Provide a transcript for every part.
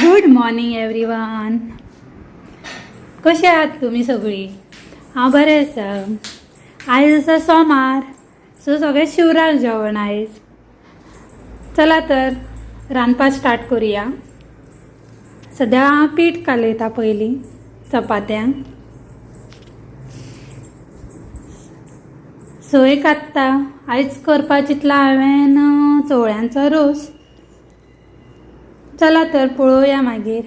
Good morning everyone. कशे आहात तुमी सगळीं? हांव बरें आसा. आयज आसा सोमार, सो सगळें शिवराक जेवण आयज. चला तर रांदपाक स्टार्ट करुया. सद्या हांव पीठ कालयता पयलीं चपात्यांक. सोय काडटा. आयज करपाक चिंतला हांवें चवळ्यांचो रोस. चला तर पळोवया मागीर.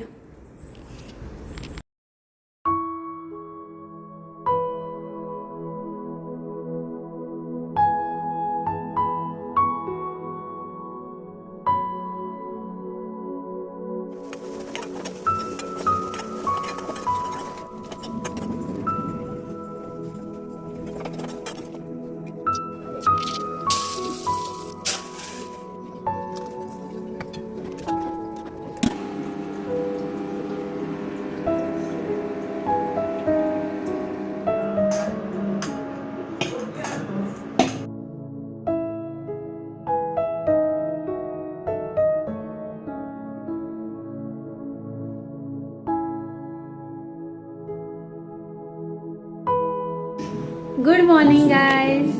गुड मॉर्निंग गायज,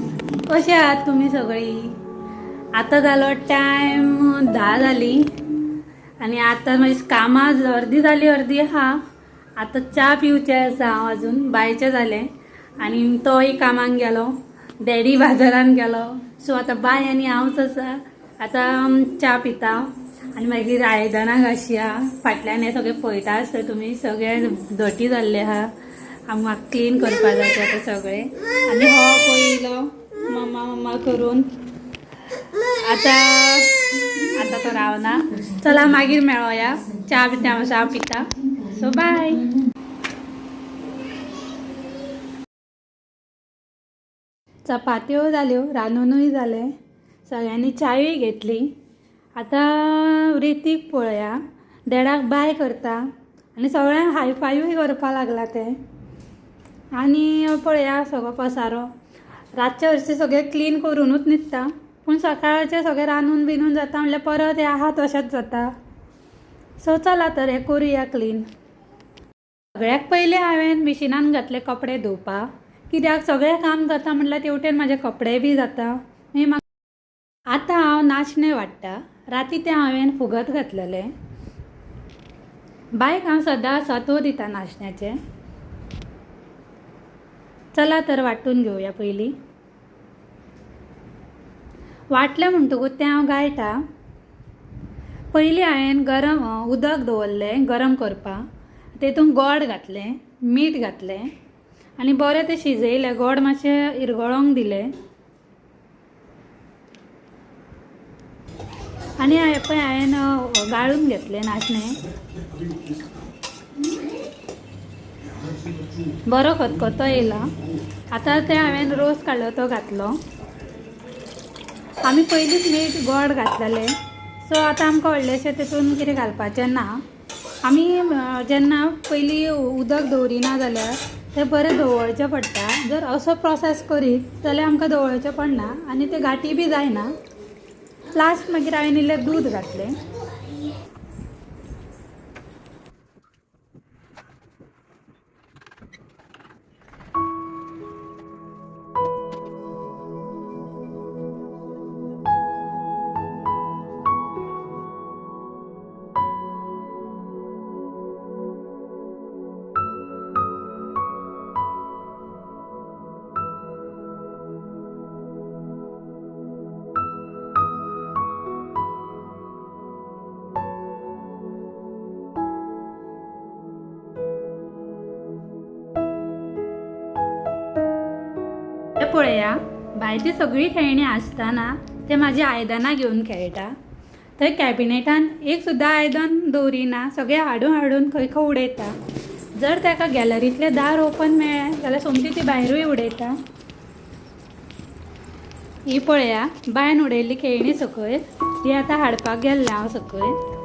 कशे आहात तुमी सगळीं? आतां जालो टायम 10 जाली आनी आतां म्हजी कामां अर्दी जाली अर्दी आहा. आतां च्या पिवचें आसा हांव, अजून बायचें जालें आनी तोय कामाक गेलो, डॅडी बाजारान गेलो. सो आतां बाय आनी हांवच आसा. आतां च्या पिता आनी मागीर आयदनां घांसया. फाटल्यान हें सगळें पळयता आसता तुमी, सगळें धटी जाल्लें आहा. म्हाका क्लीन करपा जाय तें आतां सगळें. आनी हो पयलो मम्मा मम्मा करून आतां आतां तो रावना. चला मागीर मेळोया. च्या पिता, हांव पिता. सो बाय. चपात्यो जाल्यो, रांदूनय जालें, सगळ्यांनी च्यायूय घेतली. आतां रितीक पळया, डॅडाक बाय करता आनी सगळ्यांक हाय फायूय करपाक लागला तें. आनी पळया सगळो पसारो. रातचे हरशीं सगळें क्लीन करुनूच न्हिदता, पूण सकाळचें सगळें रांदून बिनून जाता म्हणल्यार परत हें आहा तशेंच जाता. सो चला तर हें करुया क्लीन. सगळ्याक पयलीं हांवें मिशिनान घातले कपडे धुवपाक, कित्याक सगळें काम जाता म्हणल्यार तेवटेन म्हाजे कपडे बी जाता. मागीर आतां हांव नाशणें वाडटा. राती तें हांवें फुगत घातलेलें. बायक हांव सदां सत्व दिता नाशण्याचें. चला तर वांटून घेवया पयलीं. वांटलें म्हणटकूच तें हांव गाळटा. पयलीं हांवें गरम उदक दवरलें गरम करपाक, तेतून गोड घातलें, मीठ घातलें आनी बरें तें शिजयलें. गोड मातशें इरगळोंक दिलें आनी पळय हांवें गाळून घेतलें नाशणें. बरो खतखतो येयला. आतां तें हांवें रोस काडलो तो घातलो. आमी पयलींच मीठ गोड घातलेलें, सो आतां आमकां व्हडलेशें तेतून कितें घालपाचें ना. आमी जेन्ना पयलीं उदक दवरिना जाल्यार तें बरें धवळचें पडटा. जर असो प्रोसेस करीत जाल्यार आमकां धवळचें पडना आनी ते गांठी बी जायना. लास्ट मागीर हांवें इल्लें दूद घातलें. पळया बायची सगळीं खेळणी आसतना ते म्हाजी आयदनां घेवन खेळटा. थंय कॅबिनेटान एक सुद्दां आयदन दवरिना, सगळें हाडून हाडून खंय खंय उडयता. जर ताका गॅलरींतलें दार ओपन मेळ्ळें जाल्यार सोमती ती भायरूय उडयता. ही पळया बायन उडयल्ली खेळणी सकयल, ती आतां हाडपाक गेल्लें हांव सकयल.